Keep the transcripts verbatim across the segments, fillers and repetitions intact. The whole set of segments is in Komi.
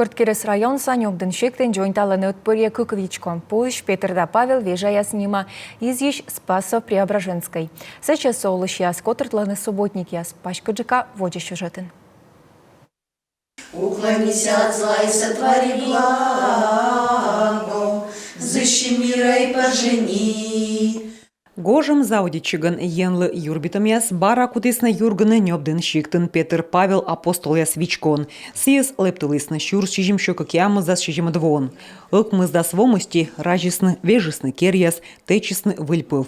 Пӧрткерӧс районса Нёбдін сиктын дзоньталӧны ӧтпырйӧ кык вичко. Пуысь Петр да Павел вежаяс нима изйысь Спасо-Преображенскӧй. Сэтчӧ со олысьяс котыртлӧны субботникъяс. Паськыдджыка водзӧ сюжетын. Уклонися от зла и сотвори благо, взыщи мира и пожени. Гожӧм заводитчигӧн Енлы юрбитӧмъяс бара кутісны юргыны Нёбдін сиктын Петр Павел апостолъяс вичкоын. Сійӧс лэптылісны сюрс сизимсё кӧкъямысдас сизимӧд воын. Ӧкмысдас во мысти разисны, вежисны керъяс, тэчисны выль пӧв.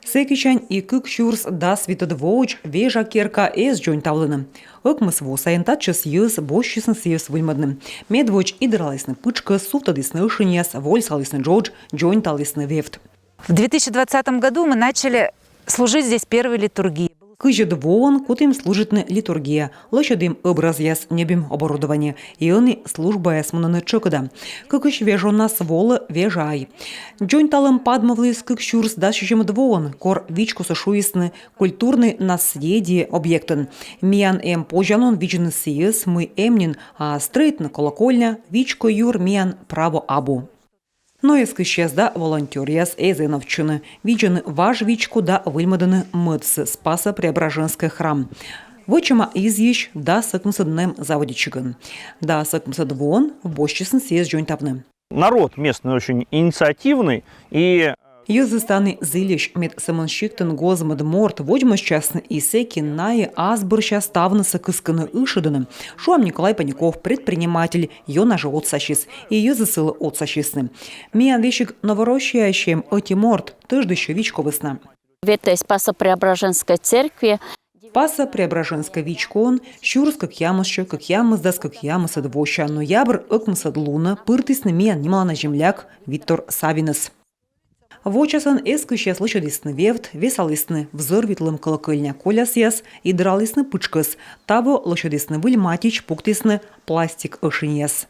Сэксянь и кык сюрс дас витӧд воӧдз вежа керка эз дзоньтавлыны. Ӧкмыс во сайын татчӧс йӧз босьтчисны сійӧс выльмӧдны. Медводз идралісны пытшкӧс, сувтӧдісны ӧшиньяс, вольсалісны джодж, дзоньталісны вевт. В две тысячи двадцатом году мы начали служить здесь первой литургией. Кызьӧд воын кутім служитны литургия, лӧсьӧдім ӧбразъяс, ньӧбим оборудование, и ӧні службаяс мунӧны тшӧкыда. Кыкысь вежоннас волӧ вежа ай. Дзоньталӧм падмывліс кык сюрс дас сизимӧд воын, кор вичкосӧ шуисны культурнӧй наследие объектӧн. Миян эм позянлун видзны сійӧс, мый эм нин, а стрӧитны колокольня, вичко юр миян право абу. Но эскысьяс да волонтёръяс эз эновтчыны, видзӧны важ вичко да выльмӧдӧны мӧдсӧ Спасо-Преображенскӧй храм. Вӧчӧма изйысь дас ӧкмысӧд нэм заводитчигӧн. Дас ӧкмысӧд воын босьтчисны сійӧс дзоньтавны. Народ местный очень инициативный и Йӧзыс тані зільӧсь, мед сӧмын сиктын гоз-мӧд морт водзмӧстчасны, и сэки найӧ ас бӧрся ставнысӧ кыскӧны, ышӧдӧны. Шуам, Николай Панюков, предприниматель, ёна жӧ отсасис, и йӧзыс сылы отсасисны. Миян весиг Новороссияысь эм ӧти морт, тӧждысьӧ вичко вӧсна. В этой Спасо-Преображенской церкви Спасо-Преображенскӧй вичкоын сюрс кӧкъямыссё кӧкъямысдас кӧкъямысӧд вося ноябрь ӧкмысӧд лунӧ пыртісны миян нималана земляк Виктор Савинӧс. Вочасӧн эскысьяс лӧсьӧдісны вевт, весалісны взорвитлӧм колокольня колясъяс, идралісны пытшкӧс, таво лӧсьӧдісны выль матич, пуктісны пластик ӧшиньяс.